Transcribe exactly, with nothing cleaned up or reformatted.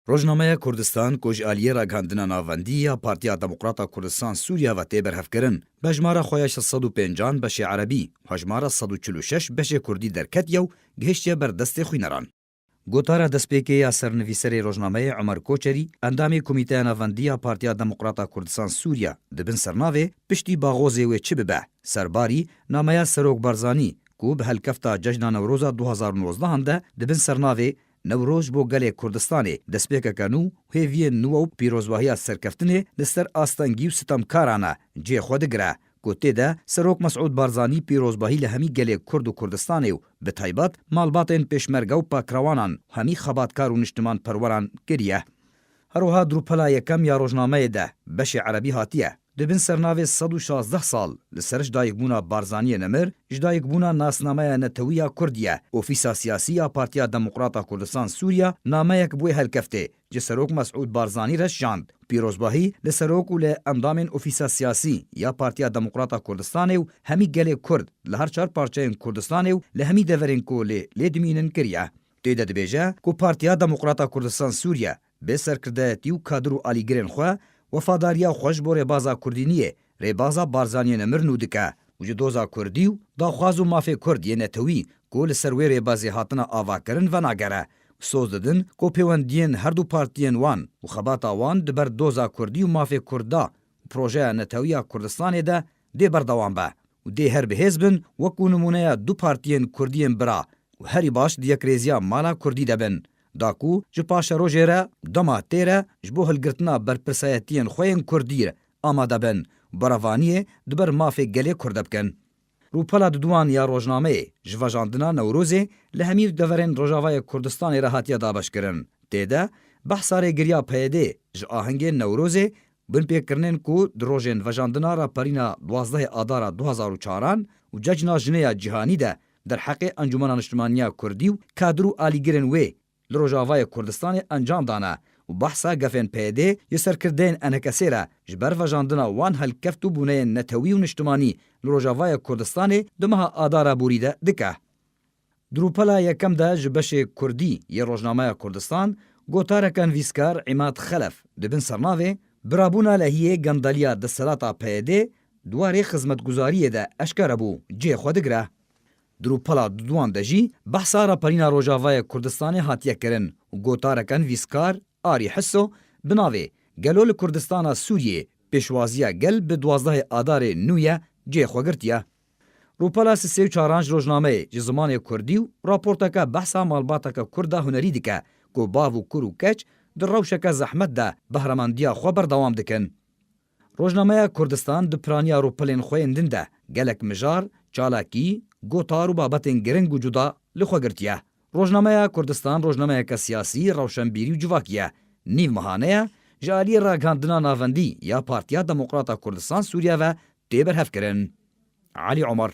Rojnameya Kurdistan ku ji aliyê ragihandina navendî ya Partiya Demokrata Kurdistan Sûriya ve tê berhevkirin, bi hejmara xwe ya şeş sed û pênc an beşê erebî û hejmara sed û çil û şeş beşê kurdî derketiye û gihiştiye ber destê xwîneran. Gotara destpêkê ya sernivîserê rojnameyê Omer Koçerî, endamê Komîteya Navendî ya Partiya Demokrata Kurdistan Sûriya, di bin sernavê Piştî baxozê wê çi bibe? Serbarî, nameya Serok Barzanî, ku bi helkefta Cejna Newroza du hazar û nozdehan de di bin sernavê Newroz ji bo gelê Kurdistanê, destpêkeke nû, hêviyên nû û pîrozbahiya serkeftinê li ser astengî û sitemkaran e, cihê xwe digire, ku tê de Serok Mesûd Barzanî pîrozbahî li hemî gelê Kurd û Kurdistanê û bi taybet malbatên pêşmerge û pakrewanan û hemî xebatkar û niştimanperweran kiriye. Her wiha di rûpela yekem ya rojnameyê de beşê erebî hatiye. Di bin sernavê sed û şazdeh sal li ser ji dayikbûna Barzaniyê nemir, ji dayikbûna nasnameya netewî ya Kurdî ye, Ofîsa Siyasî ya Partiya Demokrata Kurdistan Sûriya nameyek bi wê helkeftê ji Serok Mesûd Barzanî re şand. Pîrozbahî li Serok û li endamên Ofîsa Siyasî ya Partiya Demokrata Kurdistanê û hemî gelê Kurd li her çar parçeyên Kurdistanê û li hemî deverên ku lê lê dimînin kiriye. Tê de dibêje ku Partiya Demokrata Kurdistan Sûriye bi serkirdayetî û kadir û alîgirên xwe wefadariya xwe ji bo rêbaza Kurdîniyê, rêbaza Barzaniyê nemir nû dike û ji doza Kurdî û daxwaz û mafê Kurd yê netewî ku li ser wê rêbazê hatine avakirin venagere. Soz didin ku pêwendiyên her du partiyên wan û xebata wan di ber doza Kurdî û mafê Kurd de û projeya netewî ya Kurdistanê de dê berdewam be û dê her bihêz bin, wekû nimûneya du partiyên Kurdiyên bira û herî baş di yekrêziya mala Kurdî de bin. Da ku ji paşerojê re dema tê re ji bo hilgirtina berpirsayetiyên xwe yên Kurdî re amade bin, berevaniyê di ber mafê gelê Kurd de bikin. Rûpela diduan ya rojnameyê ji vejandina Newrozê li hemî deverên Rojavayê Kurdistanê re hatiye dabeşkirin. Tê de behsa rêgiriya P Y D'ê ji ahengên Newrozê, binpêkirinên ku di rojên vejandina raperîna duwazdehê Adara du hazar û çaran û Cejna Jinê ya Cîhanî de derheqê Encûmena Niştimanî ya Kurdî û kadir û alîgirên wê li Rojavayê Kurdistanê encam dane û behsa gefên P Y D'ê ji serkirdeyên ENKSê re ji ber vejandina wan helkeft û bûneyên netewî û niştimanî li Rojavayê Kurdistanê di meha Adara borî de dike. Di rûpela yekem de ji beşê Kurdî yê Rojnameya Kurdistan gotareke nivîskar Îmad Xelef di bin sernavê Birabûna lehiyê gendaliya desthilata P Y D'ê di warê xizmetguzariyê de eşkere bû, cihê xwe digire. Di rûpela duduan de jî behsa raperîna Rojavayê Kurdistanê hatiye kirin û gotareke nivîskar Arî Hiso bi navê Gelo li Kurdistana Sûriyê pêşwaziya gel bi duwazdehê Adarê nû ye cihê xwe girtiye. Rûpela sisê û çaran ji rojnameyê ji zimanê Kurdî û raporteke behsa malbateke Kurd a hunerî dike ku bav û kur û keç di rewşeke zehmet de behremendiya xwe berdewam dikin. Rojnameya Kurdistan di piraniya rûpelên xwe yên din de gelek mijar, çalakî, gotar û babetên giring û cuda li xwe girtiye. Rojnameya Kurdistan rojnameyeke siyasî, rewşenbîrî û civakî ye. Nîv mehane ye, ji aliyê ragihandina navendî ya Partiya Demokrata Kurdistan Sûriye ve tê berhevkirin. Elî Omer.